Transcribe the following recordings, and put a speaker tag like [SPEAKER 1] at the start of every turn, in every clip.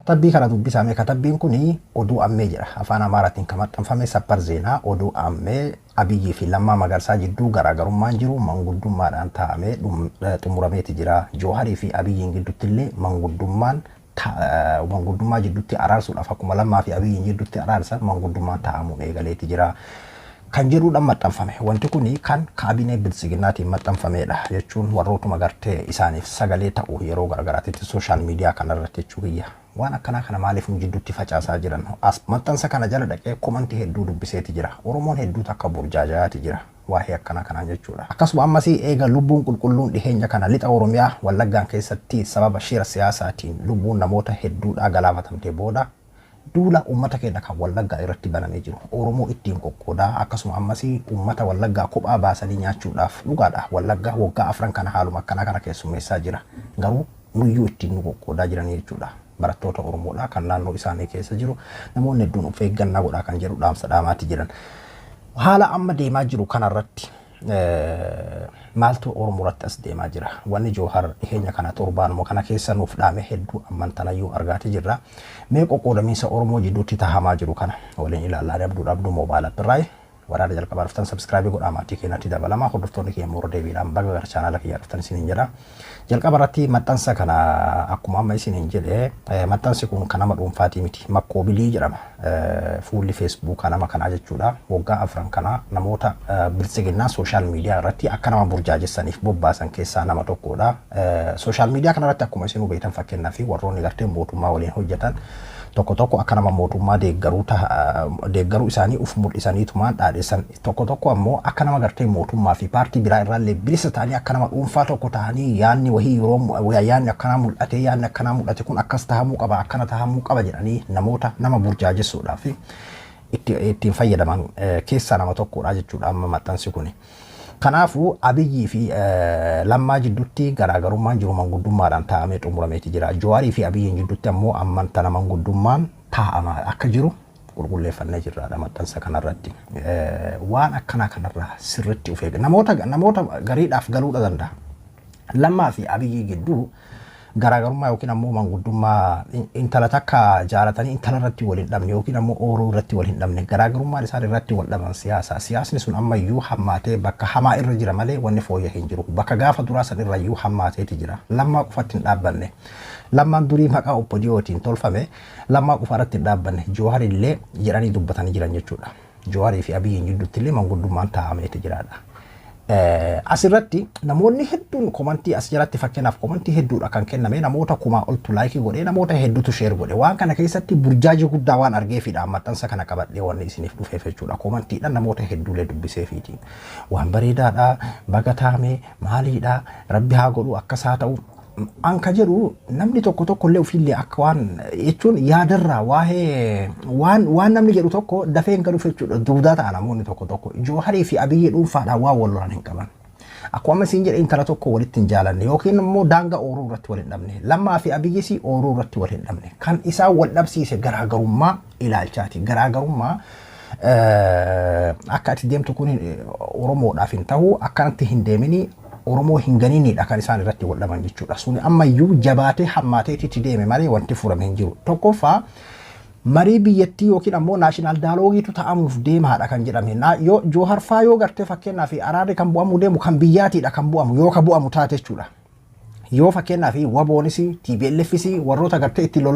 [SPEAKER 1] Katabbii kana dubbisame. Katabbiin kun Oduu Ammee jedha. Afaan Amaaraatiin kan maxxanfame Sapar Zeenaa Oduu Ammee. Abiyyii fi Lammaa Magarsaa jidduu garaagarummaan jiru manguddummaadhaan taa'amee xumurameeti jira. Jooharii fi Abiyyiin gidduutti illee manguddummaan manguddummaa jidduutti araarsuudhaaf, akkuma Lammaa fi Abiyyiin jidduutti araarsan, manguddummaan taa'amuun eegaleeti jira kan jedhuudhaan maxxanfame. Wanti kun kan kaabinee Biltsiginnaatiin maxxanfamedha jechuun warrootuma gartee isaaniif sagalee ta'u yeroo garaagaraatitti social media kanarratti jechuu kiyya. Waan akkanaa kana maaliif nu jidduutti facaasaa jiran? As maxxansa kana jala dhaqee komantii hedduu dubbiseeti jira. Oromoon hedduutu akka burjaajayaati jira waa'ee akkanaa kanaan jechuudha. Akkasuma ammas eega lubbuun qulqulluun dhiheenya kana lixa Oromiyaa Wallaggaan keessatti sababa shira siyaasaatiin lubbuun namoota hedduudhaa galaafatamte booda, duula uummata keenya kan Wallaggaa irratti banamee jiru Oromoo ittiin qoqqoodaa, akkasuma ammas uummata Wallaggaa kophaa baasanii nyaachuudhaaf, dhugaadha, Wallaggaa waggaa 4 kana haaluma akkanaa kana keessummeessaa jira. Garuu nuyyuu ittiin nu qoqqoodaa jiranii jechuudha. Barattoota Oromoodhaa kan naannoo isaanii keessa jiru namoonni hedduun of eeggannaa godhaa kan jedhu dhaamsa dhaamaatti jiran. Haala amma deemaa jiru kanarratti maaltu Oromoo irratti as deemaa jira? Wanni Joohar dhiheenya kana torbaanuma kana keessa nuuf dhaame hedduu ammantanayyuu argaati jirra. Mee qoqqoodamiinsa Oromoo jidduutti tahamaa jiru kana waliin ilaallaa. Dhabduu dhabduu moobaayil appirraayi. Waraana jalqabaa dhuftan subscribe godhaa, maatii keenyatti dabalamaa. Hordoftoonni keenya immoo deebiidhaan baga gara chaanaala kiyyaa dhuftan isiniin jedha. Jalqaba irratti maxxansa kana akkuma amma isiniin jedhe, maxxansi kun kan nama dhuunfaatii miti. Makkoobilii jedhama. Fuulli Feesbuukaa nama kanaa jechuudha. Waggaa 4 kana namoota Biltsiginnaa social media irratti akka nama burjaajessaniif bobbaasan keessaa nama tokkodha. Social media kanarratti akkuma isinuu beektan, fakkeenyaaf warroonni gartee mootummaa waliin hojjetan tokko tokko akka nama mootummaa deeggaruu isaanii uf mul'isaniitumaan dhaadheessan, tokko tokko ammoo akka nama gartee mootummaa fi paartii biraa irraallee bilisa ta'anii, akka nama dhuunfaa tokko ta'anii, yaanni wahii yeroo yaanni akkanaa mul'ate, yaanni akkanaa mul'ate kun akkas tahamuu qaba, akkana tahamuu qaba jedhanii namoota nama burjaajessuudhaaf ittiin fayyadaman keessaa nama tokkodha jechuudha amma maxxansi kuni. Kanaafuu Abiyyii fi Lammaa jidduutti garaagarummaan jiru manguddummaadhaan taa'amee xumurameeti jira. Jawaarii fi Abiyyiin jidduutti ammoo amman tana manguddummaan taa'amaa akka jiru qulqulleeffannee jirraadha maxxansa kanarratti. Waan akkanaa kanarraa sirriitti of eega. Namoota gariidhaaf galuudha danda'a. Lammaa fi Abiyyii gidduu garaagarummaa yookiin ammoo manguddummaa intala takka jaalatanii intala irratti wal hin dhabne yookiin ammoo ooruu irratti wal hin dhabne. Garaagarummaan isaan irratti wal dhaban siyaasa. Siyaasni sun ammayyuu hammaatee bakka hamaa irra jira malee wanni fooyya'ee hin jiru. Bakka gaafa duraa san irrayyuu hammaateeti jira. Lammaa qofatti hin dhaabbanne. Lammaan durii maqaa OPDOtiin tolfame Lammaa qofa irratti hin dhaabbanne. Joohar illee jedhanii dubbatanii jiran jechuudha. Jooharii fi Abiyyiin jidduutti illee manguddummaan taa'ameeti jiraadha. Asirratti namoonni hedduun komantii as jalatti, fakkeenyaaf komantii hedduudha kan kenname, namoota kumaa oltu like godhee, namoota hedduutu share godhe. Waan kana keessatti burjaajii guddaa waan argeefidha maxxansa kana qabadhee wanni isiniif dhufeef jechuudha. Komantiidhaan namoota hedduulee dubbiseefiiti. Waan bareedaadha, baga taame, maaliidha, rabbi haa godhu, akkas haa ta'u. An ka jedhu namni tokko tokko illee ofiillee akka waan jechuun yaadarraa waa'ee waan namni jedhu tokko dafee hin galuuf jechuudha. Duudaa ta'a namoonni tokko tokko. Jooharii fi Abiyyii dhuunfaadhaan waan wal lolan hin qaban. Akkuma amma isiin jedhe, intala tokko walitti hin jaalanne yookiin immoo daangaa ooruu irratti wal hin dhabne. Lammaa fi Abiyyis ooruu irratti wal hin dhabne. Kan isaan wal dhabsiise garaagarummaa ilaalchaati. Garaagarummaa akka ati deemtu kun Oromoodhaaf hin ta'u, akkanatti hin deemini, Oromoo hin ganiinidha kan isaan irratti wal dhaban jechuudha. Suni ammayyuu jabaatee hammaateeti itti deeme malee wanti furame hin jiru. Tokkoffaa, marii biyyattii yookiin ammoo national dialogueitu ta'amuuf deemaadha kan jedhame. Yoo Joohar faa yoo gartee fakkeenyaaf araarri kan bu'amuu deemu kan biyyaatiidha kan bu'amu yoo ka bu'amu taate jechuudha. Yoo fakkeenyaaf WBOnis TPLFis warroota gartee ittiin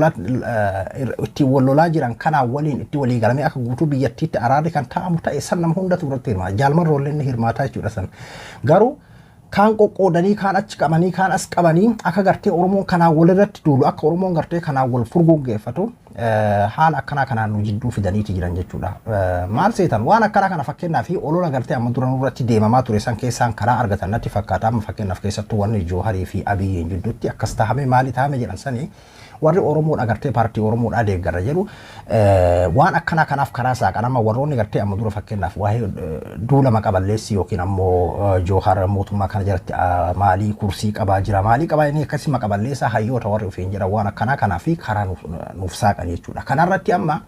[SPEAKER 1] wal lolaa jiran kanaan waliin itti walii galamee akka guutuu biyyattiitti araarri kan ta'amu ta'e, san nama hundatu irratti hirmaata. Jaalmarroollee ni hirmaataa jechuudha san. Garuu kaan qoqqoodanii, kaan achi qabanii, kaan as qabanii, akka gartee Oromoon kanaan wal irratti duulu, akka Oromoon gartee kanaan wal furguggeeffatu haala akkanaa kanaan nu jidduu fidaniiti jiran jechuudha. Maal seetan, waan akkanaa kana fakkeenyaaf olola gartee amma dura nurratti deemamaa ture san keessaan karaa argatan natti fakkaata. Amma fakkeenyaaf keessattuu wanni Jooharii fi Abiyyiin jidduutti akkas tahame, maali tahame jedhan sanii, warri Oromoodha gartee paartii Oromoodhaa deeggarra jedhu waan akkanaa kanaaf karaa saaqan. Amma warroonni gartee amma dura fakkeenyaaf waa'ee duula maqaballeessii yookiin ammoo Joohar mootummaa kana jalatti maalii kursii qabaa jira, maalii qabaa inni akkasii maqaballeessaa hayyoota warri ofiin jedhan waan akkanaa kanaaf karaa nuuf saaqan jechuudha. Kanarratti amma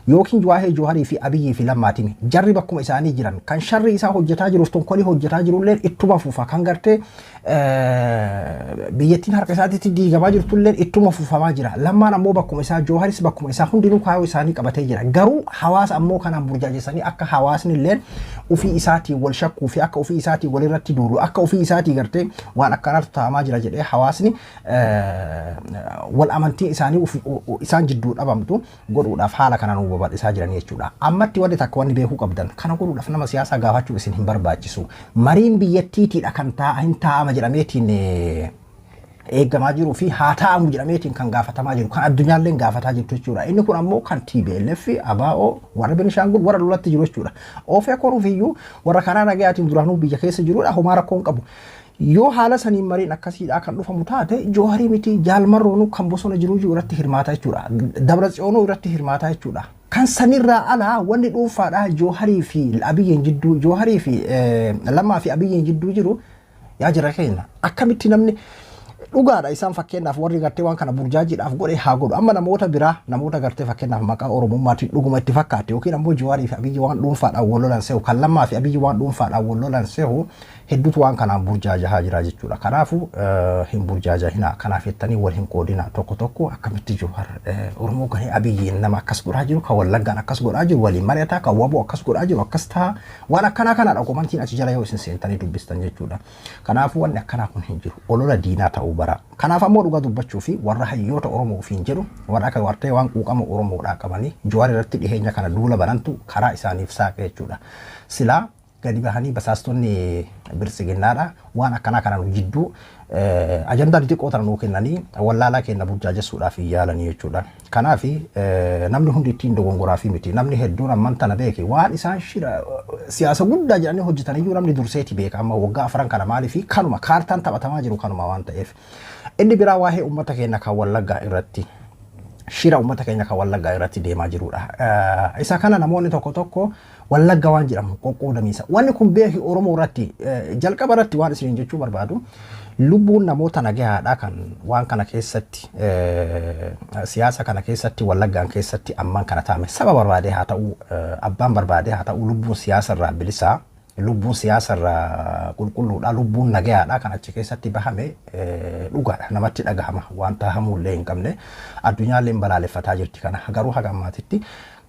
[SPEAKER 1] Yookiin waa'ee Jooharii fi Abiyyii fi Lammaatimi. Jarri bakkuma isaanii jiran kan sharri isaa hojjetaa jiruuf tonkolii hojjetaa jirullee ittuma fufa, kan gartee biyyattiin harka isaatiitti diigamaa jirtullee ittuma fufamaa jira. Lammaan ammoo bakkuma isaa, Jooharis bakkuma isaa, hundinuu kaayyoo isaanii qabatee jira. Garuu hawaasa ammoo kanaan burjaajessanii akka hawaasni illee ofii isaatii wal shakkuu fi akka ofii isaatii walirratti duulu, akka ofii isaatii gartee waan akkanaatu ta'amaa jira jedhee hawaasni wal amantiin isaanii isaan jidduu dhabamtu godhuudhaaf haala kanaan babal'isaa jiran jechuudha. Ammatti wanni takka wanni beekuu qabdan, kana godhuudhaaf nama siyaasaa gaafachuu isin hin barbaachisu. Mariin biyyattiitiidha kan hin taa'ama jedhameetiin eeggamaa jiruu fi haa taa'amu jedhameetiin kan gaafatamaa jiru, kan addunyaallee gaafataa jirtu jechuudha. Inni kun ammoo kan TPLF, ABO, warra Benishaangul, warra lolatti jiru jechuudha. Oofee koruuf iyyuu warra karaa nagayaatiin duraanuu biyya keessa jirudha, homaa rakkoo hin qabu. Yoo haala saniin mariin akkasiidhaa kan dhufamu taate, Jooharii miti, Jaalmarroonuu kan bosona jiruu jiru irratti hirmaata jechuudha. Dabra Tsiyoonuu irratti hirmaata jechuudha. Kan sanirraa alaa wanni dhuunfaadhaa Jooharii fi Abiyyiin jidduu, Jooharii fi Lammaa fi Abiyyiin jidduu jiru, yaa jira keenya, akkamitti namni dhugaadha isaan fakkeenyaaf warri gartee waan kana burjaajiidhaaf godhe haa godhu. Amma namoota biraa, namoota gartee fakkeenyaaf maqaa Oromummaatiin dhuguma itti fakkaate yookiin ammoo Jawaarii fi Abiyyi waan dhuunfaadhaan wal lolan se'u, kan Lammaa fi Abiyyi waan dhuunfaadhaan wal lolan se'u hedduutu waan kanaan burjaajahaa jira jechuudha. Kanaafuu hin burjaajahina, kanaaf jettanii wal hin qoodina. Tokko tokko akkamitti Jawaar Oromoo ganee, Abiyyiin nama akkas godhaa jiru, kan Wallaggaan akkas godhaa jiru waliin mari'ataa, kan Waboo akkas godhaa jiru akkas ta'a, waan akkanaa kanadha komantiin achi jala yoo isin seentanii dubbistan jechuudha. Kanaafuu wanni akkanaa kun hin jiru. Olola diinaa ta'uu bara. Kanaaf ammoo dhugaa dubbachuu fi warra hayyoota Oromoo ofiin jedhu, warra akka wartee waan quuqama Oromoodhaa qabanii Jawaar irratti dhiheenya kana duula banantu karaa isaaniif saaqe jechuudha. Silaa gadi bahanii basaastonni biltsiginnaadha waan akkanaa kana nu jidduu ajandaa xixiqqoo tana nuu kennanii wallaalaa kenna burjaajessuudhaaf hin yaalanii jechuudha. Kanaaf namni hundi ittiin dogongoraa fi miti. Namni hedduun amman tana beeke waan isaan shira siyaasa guddaa jedhanii hojjetan iyyuu namni durseeti beeka amma waggaa 4 kana, maaliif kanuma kaartaan taphatamaa jiru kanuma waan ta'eef. Inni biraa waa'ee uummata keenya kan Wallaggaa irratti, shira uummata keenya kan Wallaggaa irratti deemaa jirudha. Isa kana namoonni tokko tokko Wallagga waan jedhamu qoqqoodamiisa. Wanni kun beeki Oromoo irratti jalqaba irratti waan isiniin jechuu barbaadu, lubbuun namoota nagayaadha kan waan kana keessatti, siyaasa kana keessatti, Wallaggaan keessatti ammaan kana taa'ame, saba barbaadee haa ta'u, abbaan barbaadee haa ta'u, lubbuun siyaasa irraa bilisaa, lubbuun siyaasa irraa qulqulluudha, lubbuun nagayaadha kan achi keessatti bahame dhugaadha, namatti dhagahama, waan tahamullee hin qabne, addunyaallee balaaleffataa jirti. Kana garuu haga ammaatitti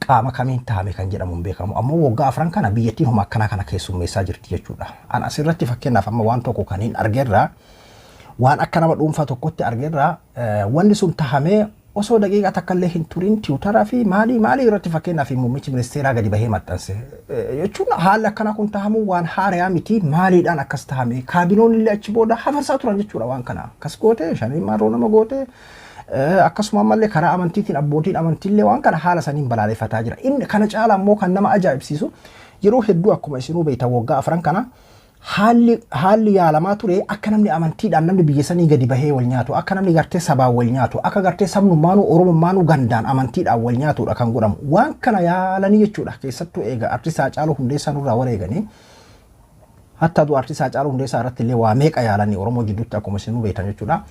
[SPEAKER 1] qaama kamiin tahame kan jedhamu hin beekamu. Ammoo waggaa 4 kana biyyattiin homa akkanaa kana keessummeessaa jirti jechuudha. An asirratti fakkeenyaaf amma waan tokko kan hin argerraa, waan akka nama dhuunfaa tokkotti argerraa, wanni sun tahamee osoo daqiiqaa takka illee hin turin Tiwutaraa fi maalii maalii irratti fakkeenyaaf muummichi ministeeraa gadi bahee maxxanse. Jechuun haalli akkanaa kun tahamuu waan haarayaa miti, maaliidhaan akkas tahame? Kaabinoonni illee achi booda hafarsaa turan jechuudha waan kana. Akkas goote, shanii marroo nama goote. Akkasuma ammallee karaa amantiitiin abbootiin amantiillee waan kana haala saniin balaaleffataa jira. Inni kana caala ammoo kan nama ajaa'ibsiisu, yeroo hedduu akkuma isinuu beektan waggaa 4 kana haalli yaalamaa ture akka namni amantiidhaan namni biyya sanii gadi bahee wal nyaatu, akka namni gartee sabaan wal nyaatu, akka gartee sabnummaanuu Oromummaanuu gandaan amantiidhaan wal nyaatudha kan godhamu. Waan kana yaalanii jechuudha, keessattuu eega artistaa Haacaaluu Hundeessaa nurraa wareeganii. Hatta du'a artistaa Haacaaluu Hundeessaa irratti illee waa meeqa yaalanii Oromoo jidduutti, akkuma isinuu beektan jechuudha.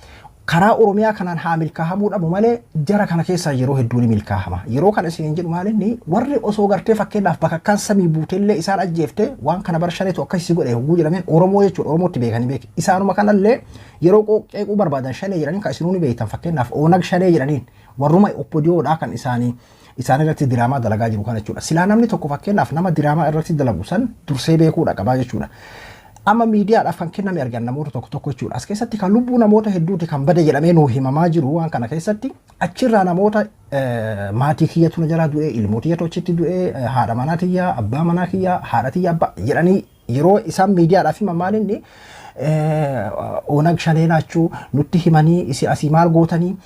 [SPEAKER 1] Karaa Oromiyaa kanaan haa milkaahamuu dhabu malee jara kana keessaa yeroo hedduu ni milkaahama. Yeroo kana isiniin jedhu maalinni warri osoo gartee fakkeenyaaf bakka akkaan samii buutellee isaan ajjeefte, waan kana bar shaneetu akkasii godhe hogguu jedhameen Oromoo jechuudha, Oromootti beekanii beeki. Isaanuma kanallee yeroo qeequu barbaadan shanee jedhanii, kan isinuu ni beektan, fakkeenyaaf Oonag shanee jedhaniin, warruma oppodiyoodhaa kan isaanii isaan irratti diraamaa dalagaa jiru kana jechuudha. Silaa namni tokko fakkeenyaaf nama diraamaa irratti dalagu san dursee beekuudha qabaa jechuudha. Amma miidiyaadhaaf kan kenname argan namoota tokko tokko jechuudha. As keessatti kan lubbuu namoota hedduuti kan bade jedhamee nuu himamaa jiru, waan kana keessatti achirraa namoota maatii kiyyatu na jalaa du'ee, ilmoo kiyyatu achitti du'ee, haadha manaa tiyyaa, abbaa manaa kiyyaa, haadha tiyya, abbaa jedhanii yeroo isaan miidiyaadhaaf himan, maal inni Oonag shanee naachuu nutti himanii, isi asii maal gootanii,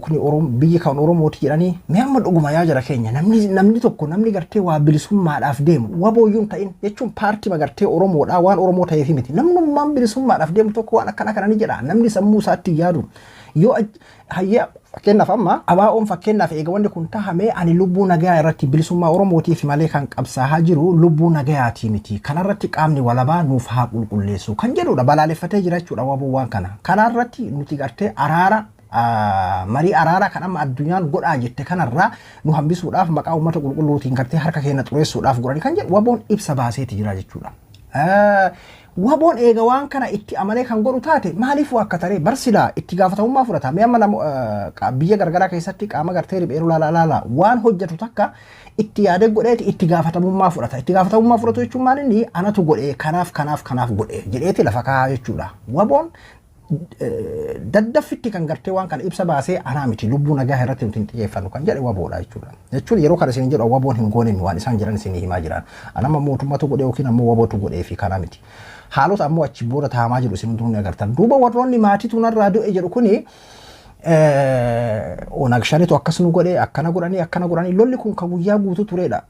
[SPEAKER 1] kuni biyyi kan Oromooti jedhanii. Mee amma dhuguma yaa jara keenya, namni tokko, namni gartee waa bilisummaadhaaf deemu, wabooyyuun ta'in jechuun paartii gartee Oromoodhaa waan Oromoo ta'eef miti, namnummaan bilisummaadhaaf deemu tokko waan akkana kana ni jedha? Namni sammuu isaatti yaadu yoo hayya, fakkeenyaaf amma ABO'n fakkeenyaaf eega wanni kun tahame, ani lubbuu nagaa irratti bilisummaa Oromootiif malee kan qabsaahaa jiru lubbuu nagayaatii miti, kanarratti qaamni walabaa nuuf haa qulqulleessu kan jedhudha, balaaleffatee jira jechuudha waboo waan kana. Kanarratti nuti gartee araara Marii araaraa kan amma addunyaan godhaa jette kanarraa nu hambisuudhaaf, maqaa uummata qulqulluutiin gartee harka keenya xureessuudhaaf godhanii kan jedhu WBOn ibsa baaseeti jira jechuudha. WBOn eega waan kana itti amanee kan godhu taate, maaliif waa akka taree barsilaa itti gaafatamummaa fudhata. Mee amma biyya garagaraa keessatti qaama gartee riphee laala laala waan hojjetu takka itti yaadee godheeti itti gaafatamummaa fudhata. Itti gaafatamummaa fudhatu jechuun maal? Inni anatu godhee, kanaaf kanaaf kanaaf godhee jedheeti lafa kaa'aa jechuudha. WBOn daddaffitti kan gartee waan kana ibsa baasee, anaa miti, lubbuu nagaa irratti nuti hin xiyyeeffannu kan jedhe WBOdha jechuudha. Jechuun yeroo kana isin jedhu WBOn hin goone, waan isaan jedhan isin himaa jiran. Anamma mootummatu godhe yookiin ammoo WBOtu godhee fi kana miti. Haalota ammoo achi booda taamaa jiru isin hundinuu ni agartan. Duuba warroonni maatiitu narraa du'e jedhu kuni, Onag Shanetu akkas nu godhe, akkana godhanii, akkana godhanii, lolli kun kan guyyaa guutuu turedha.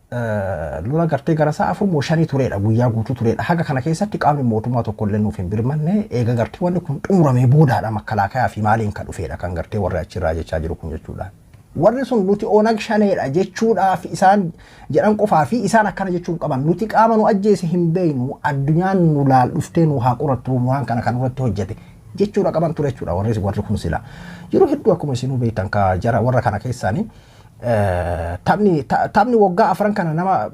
[SPEAKER 1] Lola gartee gara sa'a 4 moo 5 turedha, guyyaa guutuu turedha. Haga kana keessatti qaamni mootummaa tokko illee nuuf hin birmanne. Eega gartee wanni kun xumuramee boodaadha makkalaakayaa fi maaliin kan dhufedha kan gartee warri achirraa jechaa jiru kun jechuudha. Warri sun nuti Onag Shaneedha jechuudhaaf isaan jedhan qofaa fi isaan akkana jechuun qaban, nuti qaama nu ajjeese hin beeknu, addunyaan nu laal dhuftee nu haa qorattu waan kana kan irratti hojjete jechuudha qaban ture jechuudha warri kun sila. Yeroo hedduu akkuma isinuu beektan ka jara warra kana keessaanii taphni waggaa 4 kana nama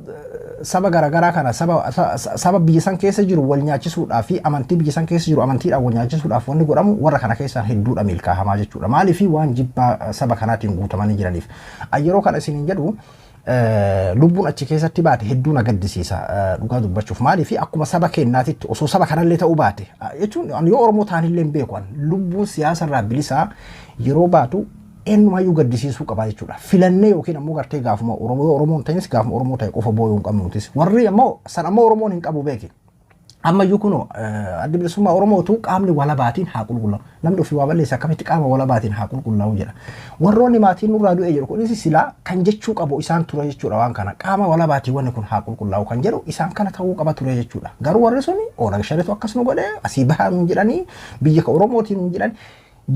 [SPEAKER 1] saba garaagaraa kana saba biyya san keessa jiru wal nyaachisuudhaa fi amantii biyya san keessa jiru amantiidhaan wal nyaachisuudhaaf wanni godhamu warra kana keessaan hedduudha milkaahamaa jechuudha. Maaliif? Waan jibbaa saba kanaatiin guutamanii jiraniif. Yeroo kana isiniin jedhu, lubbuun achi keessatti baate hedduu na gaddisiisa dhugaa dubbachuuf. Maaliif? Akkuma saba keenyaatitti osoo saba kanallee ta'uu baate jechuun, yoo Oromoo ta'anillee hin beeku, lubbuun siyaasarraa bilisaa yeroo baatu eenyumaayyuu gaddisiisuu qaba jechuudha. Filannee yookiin ammoo gartee gaafuma Oromoo yoo Oromoon ta'es, gaafuma Oromoo ta'e qofa booyuu hin qabnu nutis. Warri ammoo san ammoo Oromoon hin qabu beeki. Ammayyuu kunoo Addi Bilisummaa Oromootu qaamni walabaatiin haa qulqullaa'u. Namni ofii waa balleesse akkamitti qaama walabaatiin haa qulqullaa'u jedha? Warroonni maatiin nurraa du'e jedhu kunis silaa kan jechuu qabu isaan ture jechuudha waan kana. Qaama walabaatiin wanni kun haa qulqullaa'u kan jedhu isaan kana ta'uu qaba ture jechuudha. Garuu warri suni Oonag Shanetu akkas nu godhe, asii bahaa nuun jedhanii, biyya Oromootiin nuun jedhanii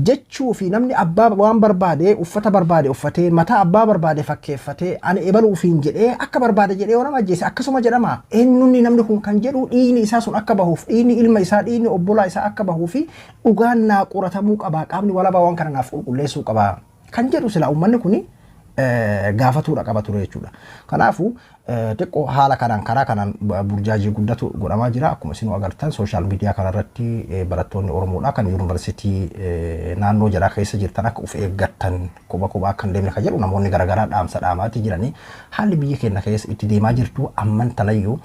[SPEAKER 1] jechuu fi namni abbaa waan barbaade uffata barbaade uffatee, mataa abbaa barbaade fakkeeffatee, ani ebaluu ofiin jedhee akka barbaade jedhee yoo nama ajjeese akkasuma jedhama. Eenyunni namni kun kan jedhu dhiigni isaa sun akka bahuuf, dhiigni ilma isaa, dhiigni obbolaa isaa akka bahuu fi dhugaan naa qoratamuu qaba, qaamni walabaa waan kana naaf qulqulleessuu qaba kan jedhu sila uummanni kuni gaafatuudha qaba ture jechuudha. Kanaafuu xiqqoo haala kanaan karaa kanaan burjaajii guddatu godhamaa jira. Akkuma isin agartan social media kanarratti barattoonni Oromoodha kan yuunivarsiitii naannoo jalaa keessa jirtan akka of eeggattan, kopha kophaa akka hin deemne kan jedhu namoonni garaagaraa dhaamsa dhaamaati jiranii. Haalli biyya keenya keessa itti deemaa jirtu amman tanayyuu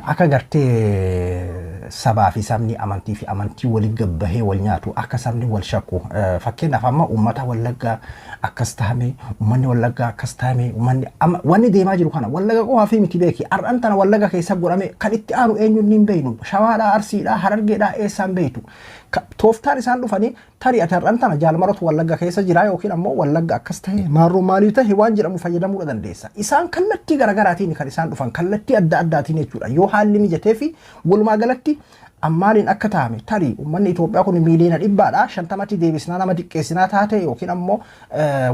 [SPEAKER 1] akka gartee sabaa fi sabni, amantii fi amantii waliin gabbahee wal nyaatu, akka sabni wal shakku. Fakkeenyaaf amma uummata Wallaggaa akkas tahame, uummanni Wallaggaa akkas tahame, uummanni amma wanni deemaa jiru kana Wallagga qofaa fi miti beeki. Har'an tana Wallagga keessa godhame, kan itti aanu eenyuun hin beeknu, Shawaadhaa, Arsiidhaa, Harargeedhaa, eessaan beektu. Tooftaan isaan dhufanii tarii ati har'an tana Jaalmarootu Wallagga keessa jira yookiin ammoo Wallagga akkas tahe, maarroo maalii tahe waan jedhamu fayyadamuu dandeessa. Isaan kallattii garaagaraatiin kan isaan dhufan, kallattii adda addaatiin jechuudha. Yoo haalli mijatee fi walumaa galatti ammaaliin akka ta'ame, tarii uummanni Itoophiyaa kun miiliyoona 150tti deebisnaa nama xiqqeessinaa taate yookiin ammoo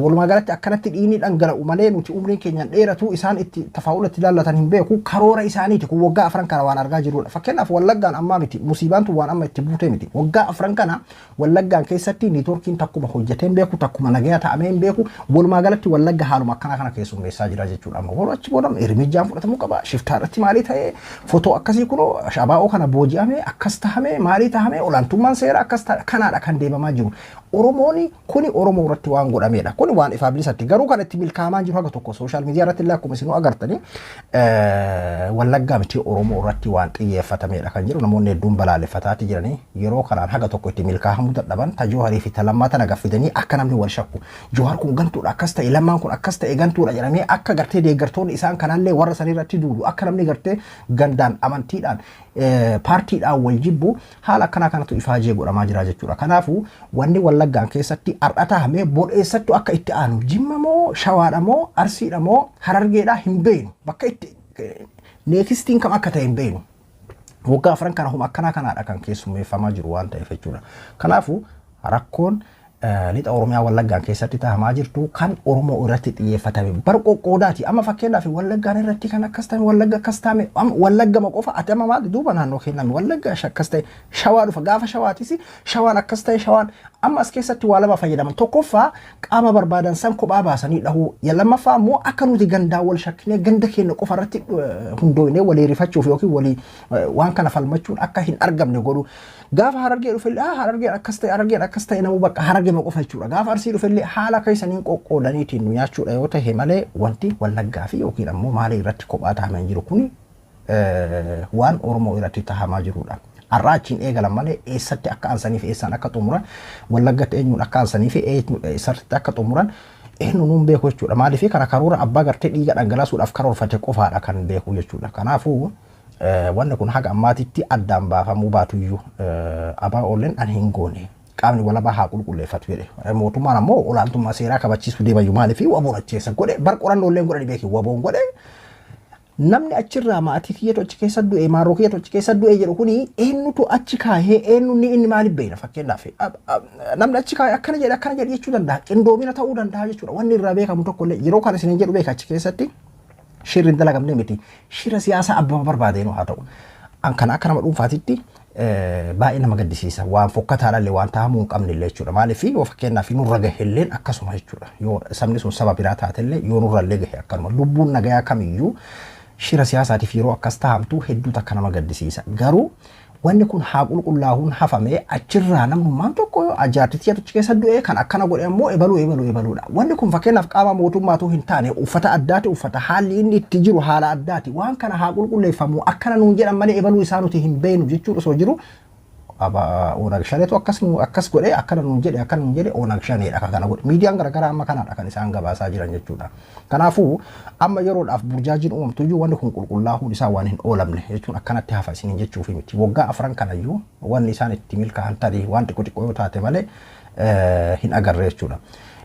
[SPEAKER 1] walumaa galatti akkanatti dhiigni dhangala'u malee nuti umriin keenyaan dheeratu, isaan itti tafaa'ula itti laallatan hin beeku, karoora isaaniiti kun. Waggaa 4 kana waan argaa jirudha. Fakkeenyaaf Wallaggaan ammaa miti, musiibaan tun waan amma itti buutee miti. Waggaa 4 kana Wallaggaan keessatti networkiin takkuma hojjetee hin beeku, takkuma nagaya ta'amee hin beeku. Walumaa galatti Wallagga haaluma akkanaa kana keessummeessaa jira jechuudha. Amma warra achi booda irmijjaan fudhatamuu qaba. Shiftaa irratti maalii ta'ee, fotoo akkasii kunoo shabaa'oo kana booji'ame, akkas tahame, maalii tahame, olaantummaan seera akkas kanaadha kan deemamaa jiru. Oromoon kuni Oromoo irratti waan godhamedha. Kuni waan ifaa bilisatti. Garuu kan itti milkaa'amaa jiru haga tokko social media irratti illee akkuma isinuu agartanii, Wallaggaa miti Oromoo irratti waan xiyyeeffatamedha kan jedhu namoonni hedduun balaaleffataati jiranii. Yeroo kanaan haga tokko itti milkaa'amuu dadhaban, ta Jooharii fi ta Lammaa tana gaffidanii akka namni wal shakku. Joohar kun gantuudha akkas ta'e, Lammaan kun akkas ta'e, gantuudha jedhamee akka gartee deeggartoonni isaan kanallee warra sanii irratti duulu, akka namni gartee gandaan, amantiidhaan, paartiidhaan wal jibbu, haala akkanaa kanatu ifaajee godhamaa jira jechuudha. Kanaafuu wanni Wallaggaan keessatti har'a taa'ame bor eessattu akka itti aanu, Jimma moo, Shawaadha moo, Arsiidha moo, Harargeedha hin beeknu. Bakka itti nextiin kam akka ta'e hin beeknu. Waggaa 4 kana huma akkanaa kanaadha kan keessummeeffamaa jiru waan ta'eef jechuudha. Kanaafuu rakkoon Lixa Oromiyaa Wallaggaan keessatti tahamaa jirtu kan Oromoo irratti xiyyeeffatame bar qoqqoodaati. Amma fakkeenyaaf Wallaggaan irratti kan akkas ta'e, Wallagga akkas ta'e, Wallaggama qofa ati amma maal duuba naannoo kenname, Wallagga akkas ta'e, Shawaa dhufa, gaafa Shawaatis Shawaan akkas ta'e. Shawaan amma as keessatti waa lama fayyadaman: tokkoffaa qaama barbaadan san kophaa baasanii dhahuu, lammaffaa immoo akka nuti gandaa wal shakkinee ganda keenya qofa irratti hundooynee walii rifachuuf yookiin walii waan kana falmachuun akka hin argamne godhu. Gaafa Harargee dhufellee Harargeen akkas ta'e, Harargeen akkas ta'e, namuu bakka Harargee qofa jechuudha. Gaafa Arsii dhufellee haala keessaniin qoqqoodaniitiin nu nyaachuudha yoo ta'e malee, wanti Wallaggaa fi yookiin ammoo maalii irratti kophaa taa'amee jiru kuni waan Oromoo irratti tahamaa jirudha. Har'aa achiin eegalan malee eessatti akka aansanii fi eessaan akka xumuran, Wallaggatti eenyuun akka aansanii fi eessatti akka xumuran eenyu nuun beeku jechuudha. Maaliif kana karoora abbaa gartee dhiiga dhangalaasuudhaaf karoorfate qofaadha kan beeku jechuudha. Kanaafuu wanni kun haga ammaatitti addaan baafamuu baatuyyuu abaa oolleen an hin goone. Qaamni walabaa haa qulqulleeffatu jedhe. Mootummaan ammoo olaantummaa seeraa kabachiisuu deemayyuu, maaliif WBOn acheessa godhe bar qorannoo godhani beeki WBOn godhe. Namni achirraa maatii kiyyatu achi keessa du'e, maarroo kiyyatu achi keessa du'e jedhu kuni eenyutu achi kaahee, eenyu inni maaliif beekna? Fakkeenyaaf namni achi kaahee akkana jedhe, akkana jedhe jechuu danda'a, qindoomina ta'uu danda'a jechuudha. Wanni irraa beekamu tokko illee yeroo kana isin jedhu beeka, achi keessatti shirri hin dalagamne miti, shira siyaasaa abbaa barbaadeen haa ta'u. An kana akka nama dhuunfaatitti baay'ee nama gaddisiisa, waan fokkataadhaallee waan taa'amuu hin qabne illee jechuudha. Maaliif yoo fakkeenyaaf nurra gahe akkasuma jechuudha. Yoo sabni sun saba biraa taatellee, yoo nurra illee gahe akkanuma, lubbuun nagayaa kamiyyuu shira siyaasaatiif yeroo akkas taa'amtu hedduu takka nama gaddisiisa. Garuu wanni kun haa qulqullaa'uun hafamee achirraa namnummaan tokko ajaartitii achi keessa du'e kan akkana godhe ammoo ebaluu ebaluu ebaluudha. Wanni kun fakkeenyaaf qaama mootummaatu hin taane, uffata addaati uffata, haalli inni itti jiru haala addaati. Waan kana haa qulqulleeffamu akkana nuun jedhan malee ebaluu isaa nuti hin beeknu jechuudha osoo jiru, Oonag Shaneetu akkas akkas godhe, akkana nuun jedhe, akkana nuun jedhe, Oonag Shaneedha kan kana godhe. Miidiyaan garaagaraa amma kanadha kan isaan gabaasaa jiran jechuudha. Kanaafuu amma yeroodhaaf burjaajiin uumamtuyyuu wanni kun qulqullaa'uun isaa waan hin oolamne jechuun akkanatti hafa isiniin jechuufi miti. Waggaa 4 kanayyuu wanni isaan itti milkaa'an tarii waan xiqqoo xiqqoo yoo taate malee hin agarre jechuudha.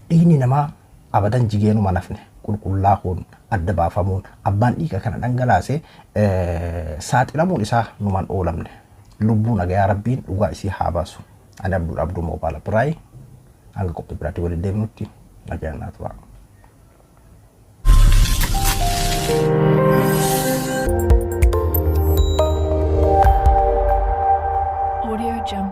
[SPEAKER 1] Dhiigni namaa abadan jigeenuma nafne qulqullaa'uun adda baafamuun abbaan dhiiga kana dhangalaase saaxilamuun isaa numan oolamne. Lubbuu nagayaa Rabbiin dhugaa isii haa baasu. Ani Abdul Abduu Moobaala Biraayi, hanga qophii biraatti waliin deemnutti nagaan naa turaa. Audio Jungle.